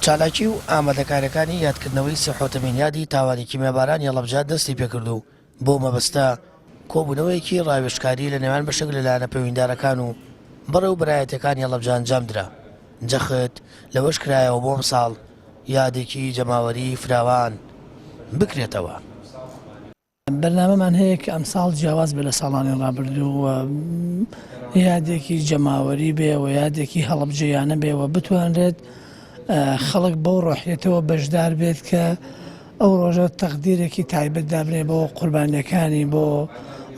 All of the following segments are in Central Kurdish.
چالاکی و ئامادەکارییەکانی یادکردنەوەی 37ەمین یادی تاوانی کیمیابارانی هەڵەبجە دەستی پێکرد و بەو مەبەستە کۆبوونەوەیەکی ڕاوێژکاری لە نێوان بەشێک لە لایەنە پەیوەندیدارەکان و بەڕێوەبەرایەتییەکانی هەڵەبجە ئەنجامدرا. جەخت لەوەش کرایەوە بۆ ئەمساڵ یادێکی جەماوەریی فراوان بکرێتەوە. بەرنامەمان هەیە کە ئەمساڵ جیاواز بێ لە ساڵانی ڕابردوو و یادێکی جەماوەری بێ و یادێکی هەڵەبجەیانە بێ و بتوانرێت خەڵک بەو ڕۆحیەتەوە بەشدار بێت کە ئەو ڕۆژە تەقدیرێکی تایبەت دابنێ بۆ قوربانیەکانی بۆ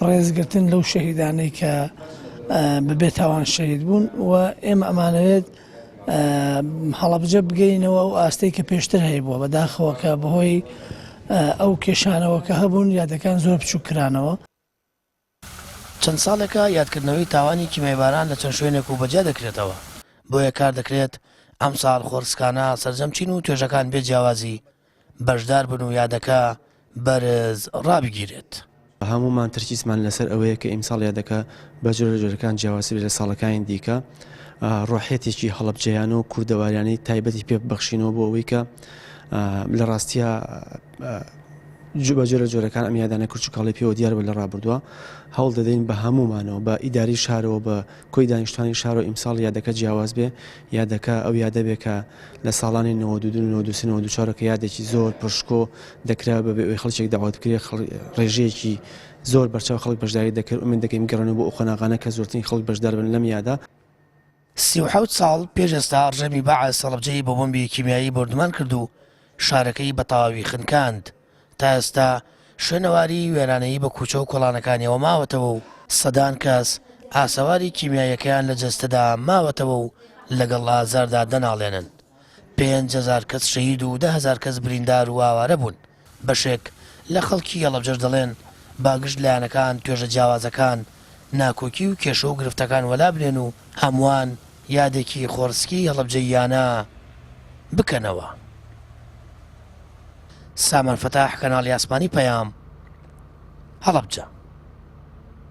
ڕێزگرتن لەو شەهیدانەی کە بە بێتاوان شەهید بوون و ئێمە ئەمانەوێت هەڵەبجە بگەینەوە ئەو ئاستەی کە پێشتر هەیبووە بەداخەوە کە بەهۆی ئەو کێشانەوە کە هەبوون یادەکان زۆر بچووک کرانەوە. چەند ساڵێکە یادکردنەوەی تاوانی کیمیایباران لە چەند شوێنێک و بەجیا دەکرێتەوە، بۆیە کار دەکرێت ئەمساڵ خۆڕسکانە سەرجەم چین و توێژەکان بێ جیاوازی بەشدار بن و یادەکە بەرز ڕابگیرێت. هەموومان تەرکیزمان لەسەر ئەوەیە کە ئیمساڵ یادەکە بە جۆرە جۆرەکان جیاوازتر بێت لە ساڵەکانی دیکە، ڕۆحیەتێکی هەڵەبجەیانە و کوردەواریانەی تایبەتی پێ ببەخشینەوە بۆ ئەوەی کە لە ڕاستیا بە جۆرە جۆرەکان ئەم یادانە کرچ و کاڵی پێوە دیار بە لە ڕابردووە هەوڵ دەدەین بە هەموومانەوە بە ئیداری شارەوە بە کۆی دانیشتوانی شارەوە ئیمساڵ یادەکە جیاواز بێ یادەکە ئەو یادە بێ کە لە ساڵانی 92 93 94 کە یادێکی زۆر پڕشکۆ دەکرا بە بێ ئەوەی خەڵکێک داوات بکرێ ڕێژەیەکی زۆر بەرچاو خەڵک بەشداری دەکرد ئومێد دەکەین بگەڕێنەوە بۆ ئەو قۆناغانە کە زۆرترین خەڵک بەشدار بن لەم یادە. 37 ساڵ پێش ئێستا ڕژێمی بەعس هەڵەبجەی بە بۆمبی کیمیایی بۆردومان کرد و شارەکەی بە تەواوی خنکاند. تا ئێستا شوێنەواری وێرانەیی بە کوچە و کۆڵانەکانیەوە ماوەتەوە و سەدان کەس ئاسەواری کیمیاییەکەیان لە جەستەدا ماوەتەوە و لەگەڵ ئازاردا دەناڵێنن. 5000 کەس شەهید و 10,000 کەس بریندار و ئاوارە بوون. بەشێک لە خەڵکی هەڵەبجەش دەڵێن، با گشت لایەنەکان، توێژە جیاوازەکان، ناکۆکی و کێشە و گرفتەکان وەلا بنێن و هەمووان یادێکی خۆڕسکی هەڵەبجەییانە بکەنەوە. سامان فەتاح، کەناڵی ئاسمانی پەیام، هەڵەبجە.